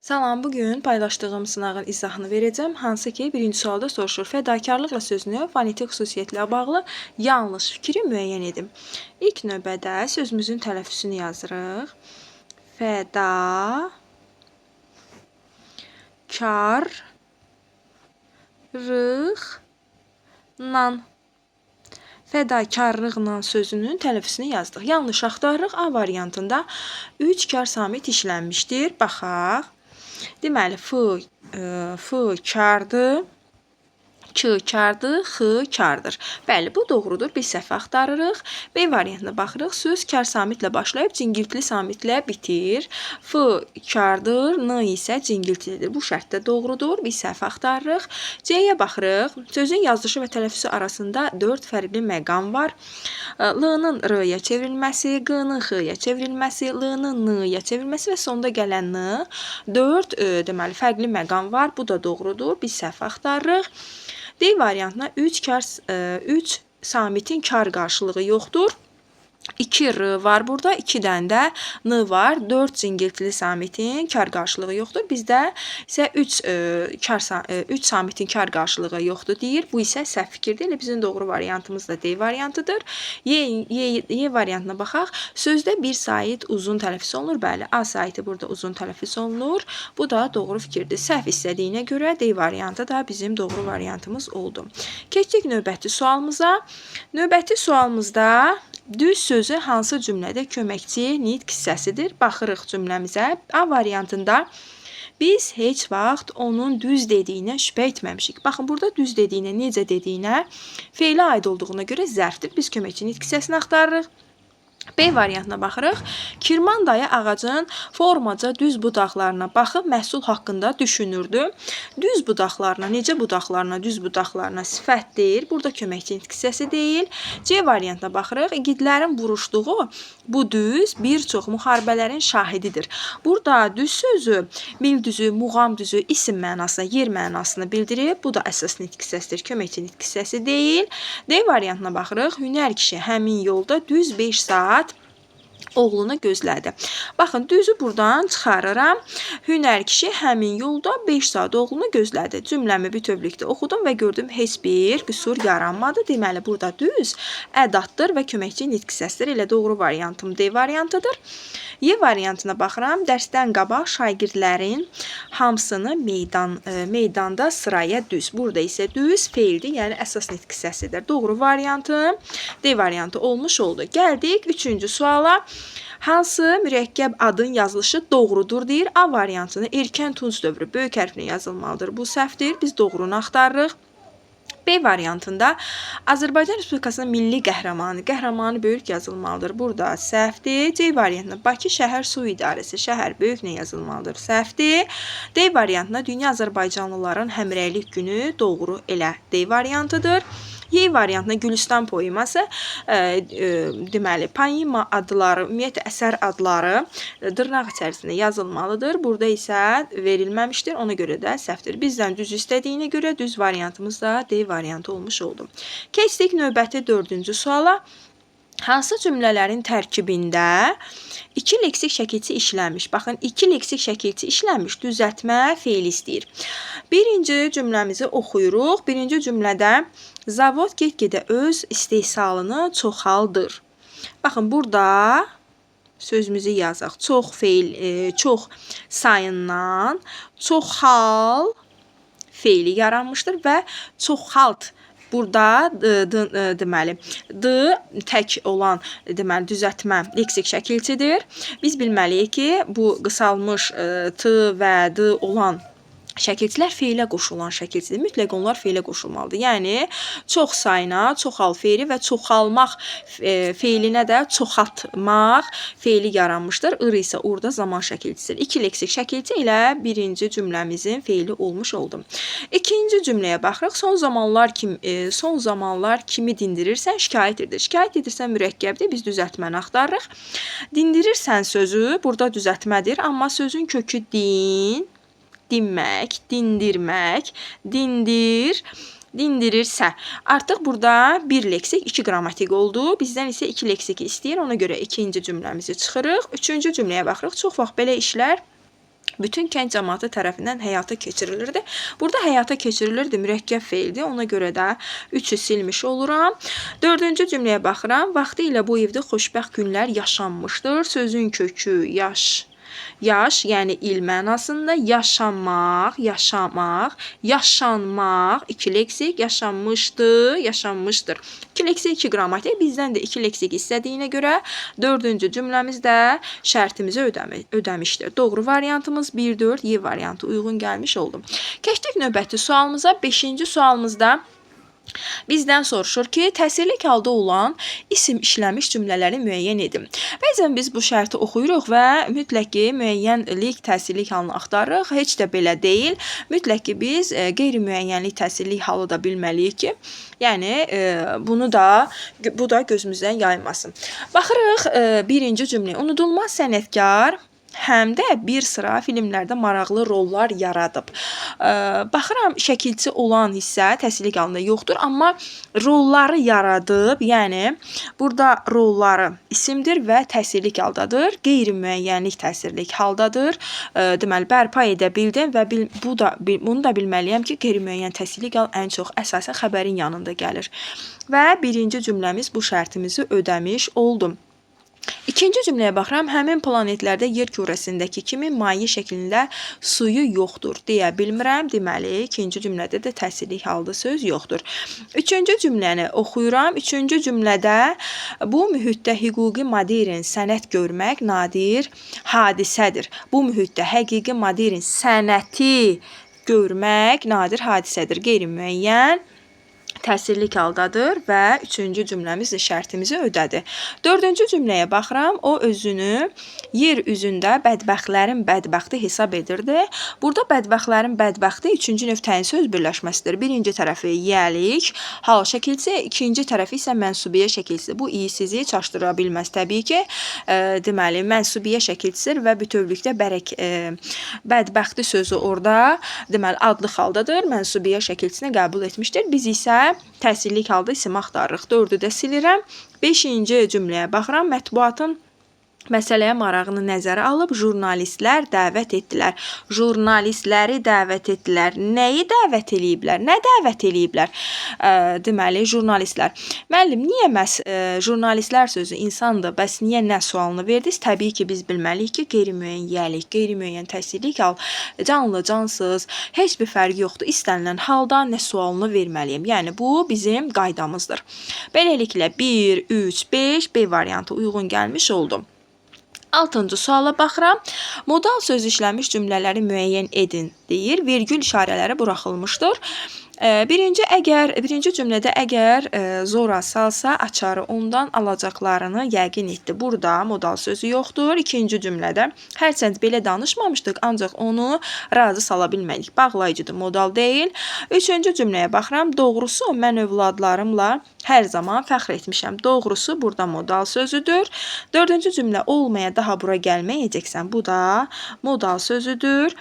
Salam, bu gün paylaşdığım sınağın izahını verəcəm. Hansı ki, birinci sualda soruşur. Fədakarlıqla sözünü fonetik xüsusiyyətlə bağlı yanlış fikri müəyyən edin. İlk növbədə sözümüzün tələffüzünü yazırıq. Fədakarlıqla. Fədakarlıqla sözünün tələffüzünü yazdıq. Yanlış axtarırıq. A variantında 3 kar samit işlənmişdir. Baxaq. Deməli, F kardır, K kardır, X kardır. Bəli, bu doğrudur. Biz səhv axtarırıq. B variantına baxırıq. Söz kar samitlə başlayıb cingiltili samitlə bitir. F kardır, N isə cingiltilidir. Bu şərt də doğrudur. Biz səhv axtarırıq. C-yə baxırıq. Sözün yazılışı və tələffüzü arasında 4 fərqli məqam var. L-nın R-ya çevrilməsi, Q-nın X-ya çevrilməsi, L-nın N-ya çevrilməsi və sonda gələn N. 4 deməli fərqli məqam var. Bu da doğrudur. Biz səhv axtarırıq. D variantına 3 samitin kar qarşılığı yoxdur. 2 R var burada, 2 dənə də N var. 4 cingiltili samitin kar qarşılığı yoxdur. Bizdə isə 3 samitin kar qarşılığı yoxdur deyir. Bu isə səhv fikirdir. Elə bizim doğru variantımız da D variantıdır. Y variantına baxaq. Sözdə bir sait uzun tələffüz olunur. Bəli, A saiti burada uzun tələffüz olunur. Bu da doğru fikirdir. Səhv istədiyinə görə D variantı da bizim doğru variantımız oldu. Keçdik növbəti sualımıza. Növbəti sualımızda düz sözü hansı cümlədə köməkçi nitq hissəsidir? Baxırıq cümləmizə. A variantında biz heç vaxt onun düz dediyinə şübhə etməmişik. Baxın, burada düz dediyinə, necə dediyinə feilə aid olduğuna görə zərfdir. Biz köməkçi nitq hissəsini axtarırıq. B variantına baxırıq. Kirman dayı ağacın formaca düz budaqlarına baxıb məhsul haqqında düşünürdü. Düz budaqlarına, necə budaqlarına, düz budaqlarına sifətdir. Burada köməkçi nitq hissəsi deyil. C variantına baxırıq. İgidlərin vuruşduğu bu düz bir çox müharibələrin şahididir. Burada düz sözü mil düzü, muğam düzü, isim mənasına, yer mənasını bildirir. Bu da əsas nitq hissəsidir, köməkçi nitq hissəsi deyil. D variantına baxırıq. Hünər kişi həmin yolda düz 5 saat oğlunu gözlədi. Baxın, düzü buradan çıxarıram. Hünər kişi həmin yolda 5 saat oğlunu gözlədi. Cümləmi bütövlükdə oxudum və gördüm heç bir qüsur yaranmadı. Deməli, burada düz ədatdır və köməkçi nitq hissəsidir. Elə doğru variantım D variantıdır. Y variantına baxıram. Dərsdən qabaq şagirdlərin hamısını meydanda sıraya düz. Burada isə düz feildir, yəni əsas nitq hissəsidir. Doğru variantım D variantı olmuş oldu. Gəldik 3-cü suala. Hansı mürəkkəb adın yazılışı doğrudur deyir. A variantını erkən tunc dövrü böyük hərflə yazılmalıdır. Bu səhvdir. Biz doğrunu axtarırıq. B variantında Azərbaycan Respublikasının milli qəhrəmanı, qəhrəmanı böyük yazılmalıdır. Burada səhvdir. C variantında Bakı Şəhər Su İdarəsi, şəhər böyüklə yazılmalıdır. Səhvdir. D variantında Dünya Azərbaycanlıların Həmrəylik Günü doğru elə D variantıdır. Y variantında Gülüstan poeması, deməli, poema adları, ümumiyyətlə əsər adları dırnaq içərisində yazılmalıdır. Burada isə verilməmişdir, ona görə də səhvdir. Bizdən düz istədiyinə görə düz variantımız da D variantı olmuş oldu. Keçdik növbəti 4-cü suala. Hansı cümlələrin tərkibində 2 leksik şəkilçi işlənmiş? Baxın, 2 leksik şəkilçi işlənmiş, düzəltmə feili istəyir. Birinci cümləmizi oxuyuruq. Birinci cümlədə zavod get-gedə öz istehsalını çoxaldır. Baxın, burada sözümüzü yazaq. Çox feil, çox sayından çoxal feili yaranmışdır və çoxalt. Burada deməli, D tək olan deməli düzəltmə leksik şəkilçidir. Biz bilməliyik ki, bu qısalmış T və D olan şəkilçilər feilə qoşulan şəkilçidir. Mütləq onlar feilə qoşulmalıdır. Yəni, çox sayına, çoxal feili və çoxalmaq feilinə də çoxaltmaq feili yaranmışdır. Ir isə orada zaman şəkilçisidir. 2 leksik şəkilçi ilə birinci cümləmizin feili olmuş oldu. İkinci cümləyə baxırıq. Son zamanlar kimi dindirirsən, şikayət edir. Şikayət edirsən mürəkkəbdir. Biz düzəltməni axtarırıq. Dindirirsən sözü burada düzəltmədir, amma sözün kökü din, dinmək, dindirmək, dindir, dindirirsə. Artıq burada bir leksik, 2 qrammatik oldu. Bizdən isə 2 leksiki istəyir. Ona görə ikinci cümləmizi çıxırıq. Üçüncü cümləyə baxırıq. Çox vaxt belə işlər Bütün kənd cəmaatı tərəfindən həyata keçirilirdi. Burada həyata keçirilirdi mürəkkəb feildir. Ona görə də 3-ü silmiş oluram. Dördüncü cümləyə baxıram. Vaxtilə bu evdə xoşbəxt günlər yaşanmışdır. Sözün kökü yaş. Yaş, yəni il mənasında, yaşamaq, yaşamaq, yaşanmaq, iki leksik, yaşanmışdı, yaşanmışdır. İki leksik, iki qrammatik. Bizdən də iki leksik istədiyinə görə dördüncü cümləmiz də şərtimizi ödəmişdir. Doğru variantımız 1, 4, Y variantı uyğun gəlmiş oldu. Keçdik növbəti sualımıza. Beşinci sualımızda bizdən soruşur ki, təsirlik halda olan isim işləmiş cümlələri müəyyən edin. Bəzən biz bu şərti oxuyuruq və mütləq ki, müəyyənlik təsirlik halını axtarırıq. Heç də belə deyil. Mütləq ki, biz qeyri-müəyyənlik təsirlik halı da bilməliyik ki, yəni bu da gözümüzdən yayınmasın. Baxırıq birinci cümləyə. Unudulmaz sənətkar həm də bir sıra filmlərdə maraqlı rollar yaradıb. Baxıram, şəkilçi olan hissə təsirlik halında yoxdur, amma rolları yaradıb, yəni burada rolları isimdir və təsirlik haldadır, qeyri-müəyyənlik təsirlik haldadır. Deməli, bərpa edə bildim və bunu da bilməliyəm ki, qeyri-müəyyən təsirlik hal ən çox əsasən xəbərin yanında gəlir. Və birinci cümləmiz bu şərtimizi ödəmiş oldu. İkinci cümləyə baxıram. Həmin planetlərdə yer kürəsindəki kimi maye şəklində suyu yoxdur deyə bilmirəm. Deməli, ikinci cümlədə də təsirlik halda söz yoxdur. Üçüncü cümləni oxuyuram. Üçüncü cümlədə bu mühitdə hüquqi modern sənət görmək nadir hadisədir. Bu mühitdə həqiqi modern sənəti görmək nadir hadisədir. Qeyri-müəyyən təsirlik haldadır və üçüncü cümləmiz də şərtimizi ödədi. Dördüncü cümləyə baxıram. O özünü yer üzündə bədbəxtlərin bədbəxti hesab edirdi. Burada bədbəxtlərin bədbəxti üçüncü növ təyin söz birləşməsidir. Birinci tərəfi yiyəlik, hal şəkilçisi, ikinci tərəfi isə mənsubiyyə şəkilçisi. Bu iyi sizi çaşdıra bilməz təbii ki. Deməli, mənsubiyyə şəkilçisidir və bütövlükdə bədbəxti sözü orada deməli adlı haldadır. Mənsubiyyə şəkilçisini qəbul etmişdir. Biz isə təsirlik halda isim axtarırıq. Dördü də silirəm. Beşinci cümləyə baxıram. Mətbuatın məsələyə marağını nəzərə alıb jurnalistlər dəvət etdilər. Jurnalistləri dəvət etdilər. Nəyi dəvət eləyiblər? Nə dəvət eləyiblər? Deməli, jurnalistlər. Müəllim, niyə məhz jurnalistlər sözü insandır, bəs niyə nə sualını verdiniz? Təbii ki, biz bilməliyik ki, qeyri-müəyyən yiyəlik, qeyri-müəyyən təsirlik hal, canlı, cansız, heç bir fərqi yoxdur. İstənilən halda nə sualını verməliyəm. Yəni, bu bizim qaydamızdır. Beləliklə, 1, 3, 5, B variantı uyğun gəlmiş oldu. Altıncı suala baxıram. Modal söz işləmiş cümlələri müəyyən edin deyir. Vergül işarələri buraxılmışdır. Birinci cümlədə əgər zora salsa, açarı ondan alacaqlarını yəqin etdi. Burada modal sözü yoxdur. İkinci cümlədə hərçənd belə danışmamışdıq, ancaq onu razı sala bilmədik. Bağlayıcıdır, modal deyil. Üçüncü cümləyə baxıram. Doğrusu, mən övladlarımla hər zaman fəxr etmişəm. Doğrusu, burada modal sözüdür. Dördüncü cümlə olmaya daha bura gəlməyəcəksən. Bu da modal sözüdür.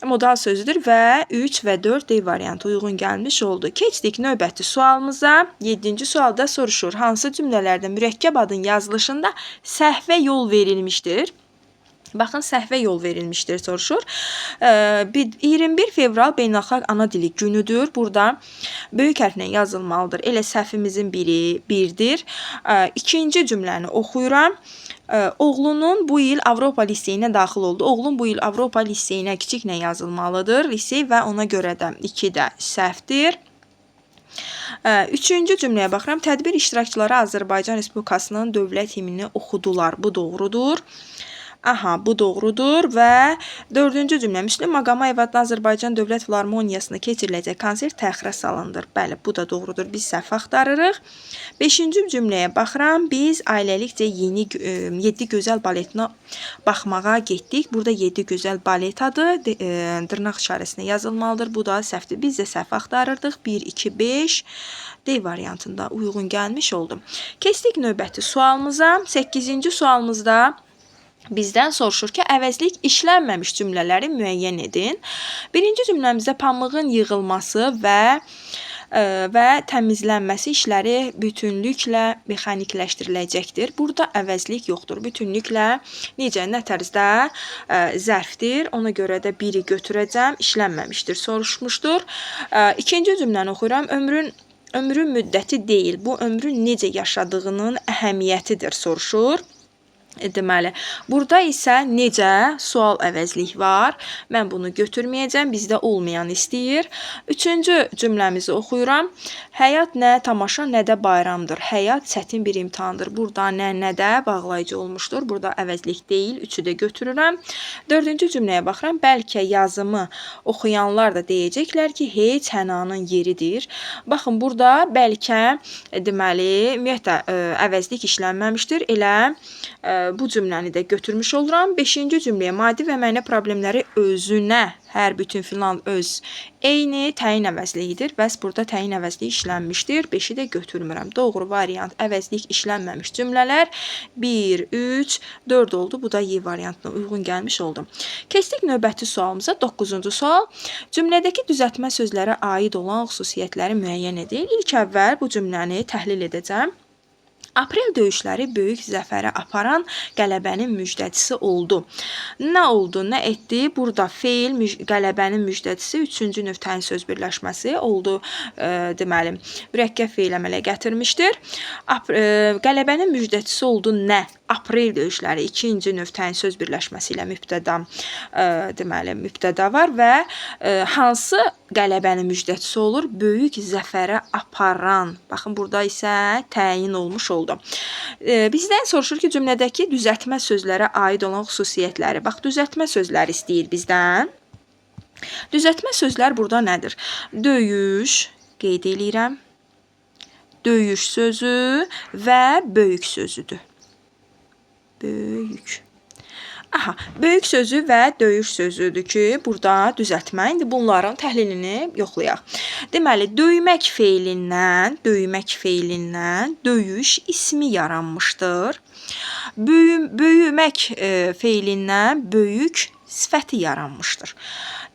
Modal sözüdür və 3 və 4 D variantı uyğun gəlmiş oldu. Keçdik növbəti sualımıza. 7-ci sualda soruşur, hansı cümlələrdə mürəkkəb adın yazılışında səhvə yol verilmişdir? Baxın, səhvə yol verilmişdir soruşur. 21 fevral Beynəlxalq Ana Dili günüdür. Burada böyük hərflə yazılmalıdır. Elə səhvimizin biri birdir. İkinci cümləni oxuyuram. Oğlunun bu il Avropa liseyinə daxil oldu. Oğlum bu il Avropa liseyinə kiçiklə yazılmalıdır. Lisey və ona görə də 2 də səhvdir. Üçüncü cümləyə baxıram. Tədbir iştirakçıları Azərbaycan Respublikasının dövlət himnini oxudular. Bu doğrudur. Aha, bu doğrudur və dördüncü cümlə Müslüm Maqamayev adına Azərbaycan Dövlət Filarmoniyasında keçiriləcək konsert təxirə salındır. Bəli, bu da doğrudur. Biz səhv axtarırıq. Beşinci cümləyə baxıram. Biz ailəlikcə yeni 7 gözəl baletinə baxmağa getdik. Burada 7 gözəl balet adı dırnaq işarəsinə yazılmalıdır. Bu da səhvdir. Biz də səhv axtarırdıq. 1, 2, 5 D variantında uyğun gəlmiş oldum. Keçdik növbəti sualımıza. 8-ci sualımızda bizdən soruşur ki, əvəzlik işlənməmiş cümlələri müəyyən edin. Birinci cümləmizdə pambığın yığılması və Və təmizlənməsi işləri bütünlüklə mexanikləşdiriləcəkdir. Burada əvəzlik yoxdur. Bütünlüklə necə, nə tərzdə zərfdir. Ona görə də biri götürəcəm. İşlənməmişdir, soruşmuşdur. İkinci cümləni oxuyuram. Ömrün müddəti deyil, bu ömrün necə yaşadığının əhəmiyyətidir, soruşur. Deməli, burada isə necə sual əvəzlik var. Mən bunu götürməyəcəm, bizdə olmayan istəyir. Üçüncü cümləmizi oxuyuram. Həyat nə tamaşa, nə də bayramdır. Həyat çətin bir imtahandır. Burada nə, nə də bağlayıcı olmuşdur. Burada əvəzlik deyil, üçü də götürürəm. Dördüncü cümləyə baxıram. Bəlkə yazımı oxuyanlar da deyəcəklər ki, heç Hənanın yeridir. Baxın, burada bəlkə, deməli, ümumiyyətlə, əvəzlik işlənməmişdir. Elə bu cümləni də götürmüş oluram. Beşinci cümləyə maddi və mənə problemləri özünə, hər bütün filan öz eyni təyin əvəzliyidir. Bəs burada təyin əvəzliyi işlənmişdir. 5-i də götürmürəm. Doğru variant əvəzlik işlənməmiş cümlələr 1, 3, 4 oldu. Bu da Y variantına uyğun gəlmiş oldu. Keçdik növbəti sualımıza. 9-cu sual. Cümlədəki düzəltmə sözlərə aid olan xüsusiyyətləri müəyyən edin. İlk əvvəl bu cümləni təhlil edəcəm. Aprel döyüşləri böyük zəfərə aparan qələbənin müjdəçisi oldu. Nə oldu, nə etdi? Burada feil, qələbənin müjdəçisi, üçüncü növ təyin söz birləşməsi oldu, deməli, mürəkkəb feil əmələ gətirmişdir. Qələbənin müjdəçisi oldu nə? Aprel döyüşləri ikinci növ təyin söz birləşməsi ilə mübtəda, deməli, mübtəda var və hansı qələbənin müjdəçisi olur? Böyük zəfərə aparan. Baxın, burada isə təyin olmuş oldu. Bizdən soruşur ki, cümlədəki düzəltmə sözlərə aid olan xüsusiyyətləri. Bax, düzəltmə sözləri istəyir bizdən. Düzəltmə sözlər burada nədir? Döyüş, qeyd eləyirəm. Döyüş sözü və böyük sözüdür. Böyük. Aha, böyük sözü və döyüş sözüdür ki, burada düzəltmə. İndi bunların təhlilini yoxlayaq. Deməli, döymək feilindən döyüş ismi yaranmışdır. Böyümək feilindən böyük sifəti yaranmışdır.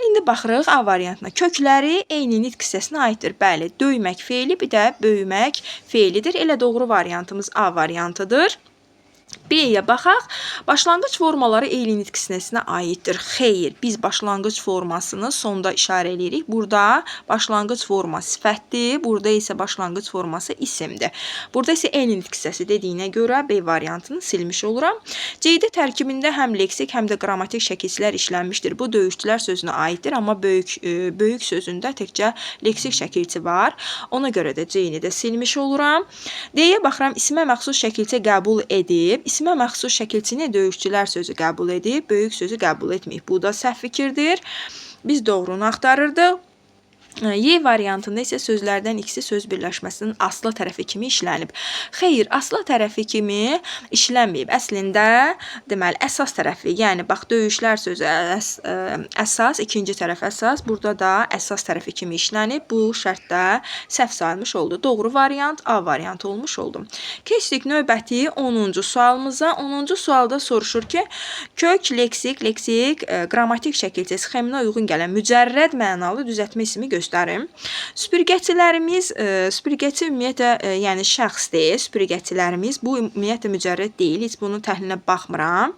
İndi baxırıq A variantına. Kökləri eyni nitq hissəsinə aiddir. Bəli, döymək feili bir də böyümək feilidir. Elə doğru variantımız A variantıdır. B-yə baxaq. Başlanğıc formaları eyni nitq hissəsinə aiddir. Xeyr, biz başlanğıc formasını sonda işarə eləyirik. Burada başlanğıc forma sifətdir, burada isə başlanğıc forması isimdir. Burada isə eyni nitq hissəsi dediyinə görə B variantını silmiş oluram. C-də tərkibində həm leksik, həm də qrammatik şəkilçilər işlənmişdir. Bu döyüşçülər sözünə aiddir, amma böyük sözündə təkcə leksik şəkilçi var. Ona görə də C-ni də silmiş oluram. D-yə baxıram, isimə məxsus şəkilçi qəbul edib. İsimə məxsus şəkilçini döyüşçülər sözü qəbul edib, böyük sözü qəbul etməyib. Bu da səhv fikirdir. Biz doğrunu axtarırdıq. Y variantında isə sözlərdən ikisi söz birləşməsinin aslı tərəfi kimi işlənib. Xeyr, aslı tərəfi kimi işlənməyib. Əslində, deməli, əsas tərəfi, yəni bax, döyüşlər sözü əsas, ikinci tərəf əsas, burada da əsas tərəfi kimi işlənib. Bu şərtdə səhv sayılmış oldu. Doğru variant A variantı olmuş oldu. Keçdik növbəti 10-cu sualımıza. 10-cu sualda soruşur ki, kök, leksik, qrammatik şəkilçə sxeminə uyğun gələn mücərrəd mənalı düzəltmə ismi göstərir. Süpürgəçilərimiz, süpürgəçi ümumiyyətlə, yəni şəxs deyil, süpürgəçilərimiz bu ümumiyyətlə mücərrəd deyil, heç bunun təhlilinə baxmıram.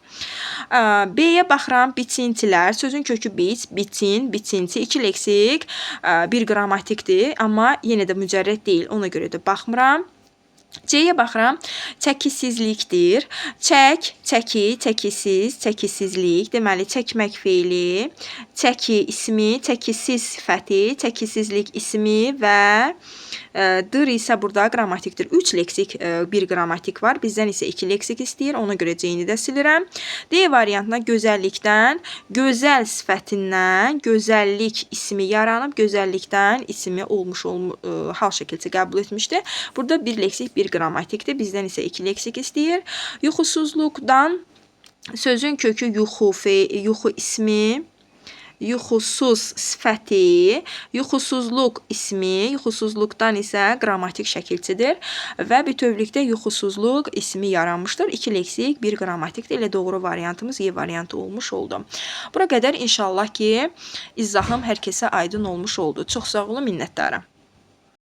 B-yə baxıram, biçintilər, sözün kökü biç, biçin, biçinti, iki leksik, bir qrammatikdir, amma yenə də mücərrəd deyil, ona görə də baxmıram. C-yə baxıram, çəkisizlikdir. Çək, çəki, çəkisiz, çəkisizlik. Deməli, çəkmək feili, çəki ismi, çəkisiz sifəti, çəkisizlik ismi və dır isə burada qrammatikdir. 3 leksik, bir qrammatik var. Bizdən isə 2 leksik istəyir. Ona görə C-ni də silirəm. D variantına gözəllikdən, gözəl sifətindən gözəllik ismi yaranıb, gözəllikdən ismi olmuş, hal şəkilçi qəbul etmişdi. Burada bir leksik, bir qrammatikdir. Bizdən isə 2 leksik istəyir. Yuxusuzluqdan sözün kökü yuxu, yuxu ismi, yuxusuz sifəti, yuxusuzluq ismi, yuxusuzluqdan isə qrammatik şəkilçidir və bütövlükdə yuxusuzluq ismi yaranmışdır. 2 leksik, bir qrammatikdir. Elə doğru variantımız Y variantı olmuş oldu. Bura qədər inşallah ki, izahım hər kəsə aydın olmuş oldu. Çox sağ olun, minnətdaram.